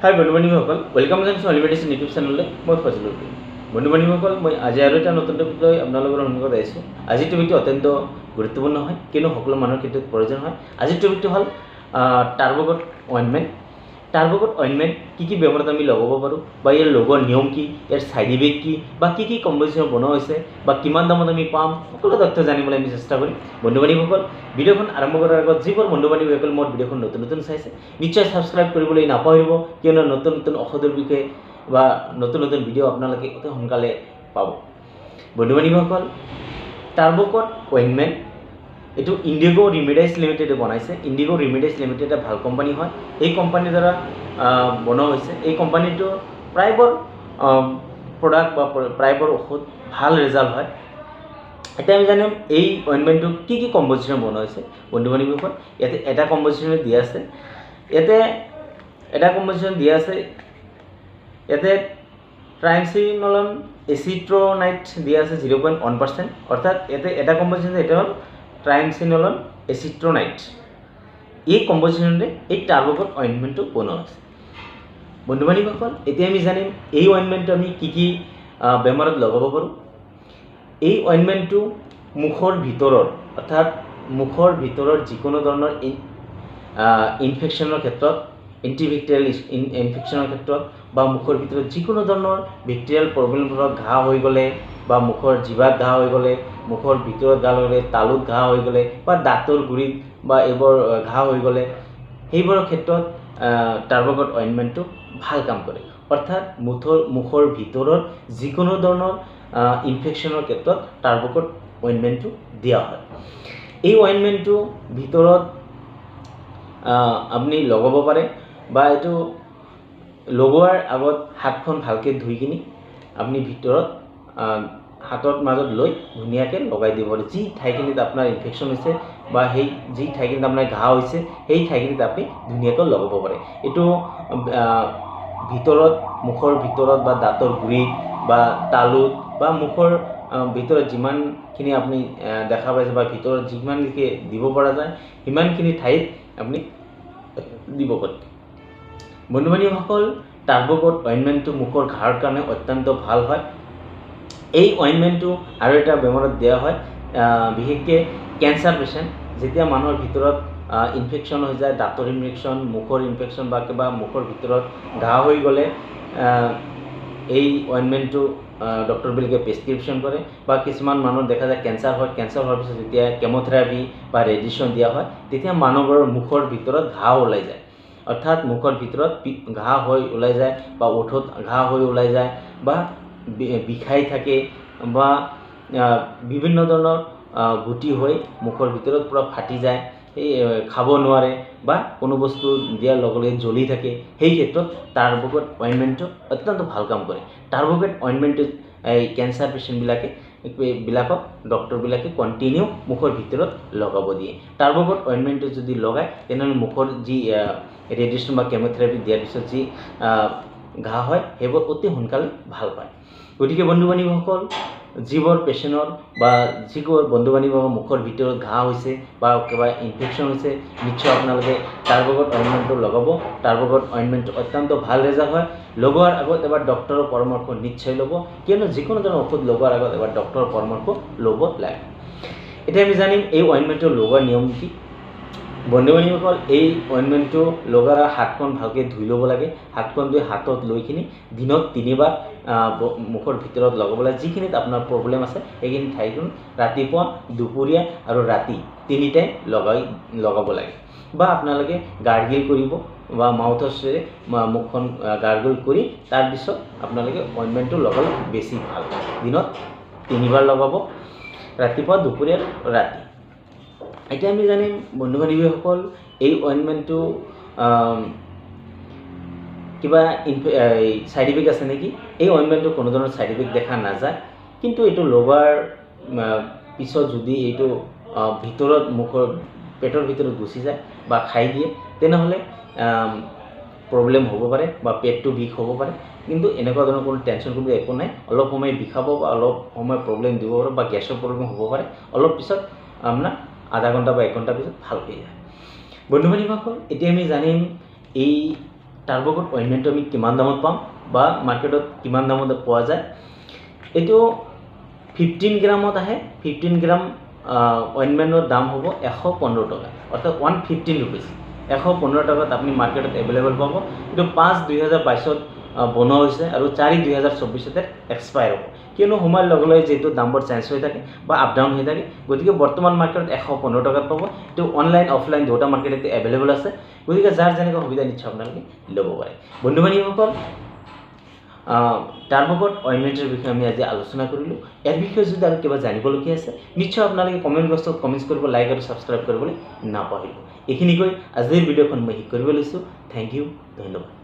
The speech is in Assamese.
হাই বন্ধু বান্ধৱীসকল, welcome জনাইছোঁ অলিমেডিচিন ইউটিউব চেনেললৈ। মই ফজলুল কৰিম। বন্ধু বান্ধৱীসকল, মই আজি আৰু এটা নতুন টপিক লৈ আপোনালোকৰ সন্মুখত আহিছোঁ। আজিৰ টপিকটো অত্যন্ত গুৰুত্বপূৰ্ণ হয়, কিয়নো সকলো মানুহৰ ক্ষেত্ৰত প্ৰয়োজন হয়। আজিৰ টপিকটো হ'ল টাৰ্বগত অইনমেণ্ট। টাৰ্বগত অইনমেণ্ট কি কি বেমাৰত আমি লগাব পাৰোঁ, বা ইয়াৰ লগোৱাৰ নিয়ম কি, ইয়াৰ ছাইড ইফেক্ট কি, বা কি কি কম্পজিশ্যন বনোৱা হৈছে, বা কিমান দামত আমি পাম, সকলো তথ্য জানিবলৈ আমি চেষ্টা কৰিম। বন্ধু বান্ধৱীসকল, ভিডিঅ'খন আৰম্ভ কৰাৰ আগত যিবোৰ বন্ধু বান্ধৱীসকল মোৰ ভিডিঅ'খন নতুন নতুন চাইছে, নিশ্চয় ছাবস্ক্ৰাইব কৰিবলৈ নাপাহৰিব, কিয়নো নতুন নতুন ঔষধৰ বিষয়ে বা নতুন নতুন ভিডিঅ' আপোনালোকে অতি সোনকালে পাব। বন্ধু বান্ধৱীসকল, টাৰ্বকট অইনমেণ্ট এইটো ইণ্ডিগ' ৰিমেডাইজ লিমিটেডে বনাইছে। ইণ্ডিগ' ৰিমেডাইজ লিমিটেড এটা ভাল কোম্পানী হয়। এই কোম্পানীৰ দ্বাৰা বনোৱা হৈছে। এই কোম্পানীটো প্ৰায়বোৰ প্ৰডাক্ট বা প্ৰায়বোৰ ঔষধ ভাল ৰেজাল্ট হয়। এতিয়া আমি জানিম এই অইনমেণ্টটো কি কি কম্পজিশ্যন বনোৱা হৈছে। বন্ধু বান্ধৱীসকল, ইয়াতে এটা কম্পজিশ্যন দিয়া আছে, ইয়াতে এটা কম্পজিশ্যন দিয়া আছে। ইয়াতে ট্ৰাইমচিনলন এচিট্ৰনাইট দিয়া আছে 0.1%। অৰ্থাৎ ইয়াতে এটা কম্পজিশ্যন, এটা হ'ল ট্ৰাইমচিনলন এচিট্ৰনাইট। এই কম্পজিশ্যনতে এই টাৰ্বগত অইনমেণ্টটো বনোৱা হৈছে। বন্ধু বান্ধৱীসকল, এতিয়া আমি জানিম এই অইনমেণ্টটো আমি কি কি বেমাৰত লগাব পাৰোঁ। এই অইনমেণ্টটো মুখৰ ভিতৰৰ, অৰ্থাৎ মুখৰ ভিতৰৰ যিকোনো ধৰণৰ ইনফেকশ্যনৰ ক্ষেত্ৰত, এণ্টিবেক্টেৰিয়েল ইনফেকশ্যনৰ ক্ষেত্ৰত, বা মুখৰ ভিতৰত যিকোনো ধৰণৰ বেক্টেৰিয়েল প্ৰব্লেম, ধৰক ঘাঁ হৈ গ'লে, বা মুখৰ জিভাত ঘাঁ হৈ গ'লে, মুখৰ ভিতৰত ঘাঁ হৈ গ'লে, তালুত ঘাঁ হৈ গ'লে, বা দাঁতৰ গুৰিত বা এইবোৰ ঘাঁ হৈ গ'লে, সেইবোৰৰ ক্ষেত্ৰত টাৰ্বগত অইনমেণ্টটো ভাল কাম কৰে। অৰ্থাৎ মুখৰ ভিতৰৰ যিকোনো ধৰণৰ ইনফেকশ্যনৰ ক্ষেত্ৰত টাৰ্বগত অইনমেণ্টটো দিয়া হয়। এই অইনমেণ্টটো ভিতৰত আপুনি লগাব পাৰে, বা এইটো লগোৱাৰ আগত হাতখন ভালকৈ ধুই কিনি আপুনি ভিতৰত হাতৰ মাজত লৈ ধুনীয়াকৈ লগাই দিব পাৰে। যি ঠাইখিনিত আপোনাৰ ইনফেকশ্যন হৈছে বা সেই যি ঠাইখিনিত আপোনাৰ ঘাঁ হৈছে, সেই ঠাইখিনিত আপুনি ধুনীয়াকৈ লগাব পাৰে। এইটো ভিতৰত, মুখৰ ভিতৰত বা দাঁতৰ গুৰিত বা তালুত বা মুখৰ ভিতৰত যিমানখিনি আপুনি দেখা পাইছে বা ভিতৰত যিমানখিনি দিব পৰা যায়, সিমানখিনি ঠাইত আপুনি দিব পাৰে। বন্ধু বান্ধৱীসকল, টাৰ্বগত অইনমেণ্টটো মুখৰ ঘাঁৰ কাৰণে অত্যন্ত ভাল হয়। এই অইনমেণ্টটো আৰু এটা বেমাৰত দিয়া হয়, বিশেষকৈ কেঞ্চাৰ পেচেণ্ট। যেতিয়া মানুহৰ ভিতৰত ইনফেকশ্যন হৈ যায়, দাঁতৰ ইনফেকশ্যন, মুখৰ ইনফেকশ্যন বা কিবা মুখৰ ভিতৰত ঘাঁ হৈ গ'লে এই অইনমেণ্টটো ডক্টৰবিলাকে প্ৰেছক্ৰিপশ্যন কৰে। বা কিছুমান মানুহৰ দেখা যায় কেঞ্চাৰ হয়, কেঞ্চাৰ হোৱাৰ পিছত যেতিয়া কেম'থেৰাপি বা ৰেডিয়েশ্যন দিয়া হয়, তেতিয়া মানুহবোৰৰ মুখৰ ভিতৰত ঘাঁ ওলাই যায়। অৰ্থাৎ মুখৰ ভিতৰত ঘাঁ হৈ ওলাই যায়, বা ওঠত ঘাঁ হৈ ওলাই যায়, বা বিষাই থাকে, বা বিভিন্ন ধৰণৰ গুটি হৈ মুখৰ ভিতৰত পূৰা ফাটি যায়, সেই খাব নোৱাৰে, বা কোনো বস্তু দিয়াৰ লগে লগে জ্বলি থাকে। সেই ক্ষেত্ৰত টাৰ্বগত অইনমেণ্টটো অত্যন্ত ভাল কাম কৰে। টাৰ্বগত অইনমেণ্টটো এই কেঞ্চাৰ পেচেণ্টবিলাকে বিলাকক ডক্টৰবিলাকে কণ্টিনিউ মুখৰ ভিতৰত লগাব দিয়ে। টাৰ্বগত অইনমেণ্টটো যদি লগায়, তেনেহ'লে মুখৰ যি ৰেডিয়েশ্যন বা কেম'থেৰাপি দিয়াৰ পিছত যি ঘাঁ হয়, সেইবোৰ অতি সোনকালে ভাল পায়। গতিকে বন্ধু বান্ধৱীসকল, যিবোৰ পেচেণ্টৰ বা যিবোৰ বন্ধু বান্ধৱীৰ মুখৰ ভিতৰত ঘাঁ হৈছে বা কিবা ইনফেকশ্যন হৈছে, নিশ্চয় আপোনালোকে টাৰ্বগত অইনমেণ্টটো লগাব। টাৰ্বগত অইনমেণ্টটো অত্যন্ত ভাল ৰেজাল্ট হয়। লগোৱাৰ আগত এবাৰ ডক্টৰৰ পৰামৰ্শ নিশ্চয় ল'ব, কিয়নো যিকোনো ধৰণৰ ঔষধ লগোৱাৰ আগত এবাৰ ডক্টৰৰ পৰামৰ্শ ল'ব লাগে। এতিয়া আমি জানিম এই অইনমেণ্টটো লগোৱাৰ নিয়ম কি। বন্ধু বান্ধৱীসকল, এই অইনমেণ্টটো লগাৰ হাতখন ভালকৈ ধুই ল'ব লাগে। হাতখন ধুই হাতত লৈ কিনি দিনত তিনিবাৰ মুখৰ ভিতৰত লগাব লাগে। যিখিনিত আপোনাৰ প্ৰব্লেম আছে সেইখিনি ঠাইখন ৰাতিপুৱা, দুপৰীয়া আৰু ৰাতি তিনি টাইম লগাব লাগে। বা আপোনালোকে গাৰ্গিল কৰিব বা মাউথ ৱাছেৰে মুখখন গাৰ্গল কৰি তাৰপিছত আপোনালোকে অইনমেণ্টটো লগালে বেছি ভাল। দিনত তিনিবাৰ লগাব, ৰাতিপুৱা, দুপৰীয়া আৰু ৰাতি। এতিয়া আমি জানিম বন্ধু বান্ধৱীসকল, এই অইনমেণ্টটো কিবা ছাইড ইফেক্ট আছে নেকি? এই অইনমেণ্টটো কোনো ধৰণৰ ছাইড ইফেক্ট দেখা নাযায়। কিন্তু এইটো লগোৱাৰ পিছত যদি এইটো ভিতৰত মুখৰ পেটৰ ভিতৰত গুচি যায় বা খাই দিয়ে, তেনেহ'লে প্ৰব্লেম হ'ব পাৰে বা পেটটো বিষ হ'ব পাৰে। কিন্তু এনেকুৱা ধৰণৰ কোনো টেনশ্যন কৰিব একো নাই। অলপ সময় বিষাব বা অলপ সময় প্ৰব্লেম দিব পাৰে বা গেছৰ প্ৰব্লেম হ'ব পাৰে, অলপ পিছত আপোনাৰ আধা ঘণ্টা বা এক ঘণ্টা পিছত ভাল হৈ যায়। বন্ধু বান্ধৱীসকল, এতিয়া আমি জানিম এই টাৰ্বকট অইনমেণ্টটো আমি কিমান দামত পাম বা মাৰ্কেটত কিমান দামত পোৱা যায়। এইটো 15 গ্ৰামত আহে। 15 গ্ৰাম অইনমেণ্টৰ দাম হ'ব 115 টকা, অৰ্থাৎ 115 ৰুপিজ। 115 টকাত আপুনি মাৰ্কেটত এভেইলেবল পাব। এইটো 5/2022ত বনোৱা হৈছে আৰু 4/2024তে এক্সপায়াৰ হ'ব। কিয়নো সময়ৰ লগে লগে যিহেতু দামবোৰ চেঞ্জ হৈ থাকে বা আপ ডাউন হৈ থাকে, গতিকে বৰ্তমান মাৰ্কেটত 115 টকাত পাব। এইটো অনলাইন অফলাইন দুটা মাৰ্কেটতে এভেইলেবল আছে, গতিকে যাৰ যেনেকুৱা সুবিধা নিশ্চয় আপোনালোকে ল'ব পাৰে। বন্ধু বান্ধৱীসকল, টাৰ্বকট অইনমেণ্টৰ বিষয়ে আমি আজি আলোচনা কৰিলোঁ। ইয়াৰ বিষয়ে যদি আৰু কিবা জানিবলগীয়া আছে, নিশ্চয় আপোনালোকে কমেণ্ট বক্সত কমেণ্টছ কৰিব, লাইক আৰু ছাবস্ক্ৰাইব কৰিবলৈ নাপাহৰিব। এইখিনি কৈ আজিৰ ভিডিঅ'খন মই শেষ কৰিব লৈছোঁ। Thank U, ধন্যবাদ।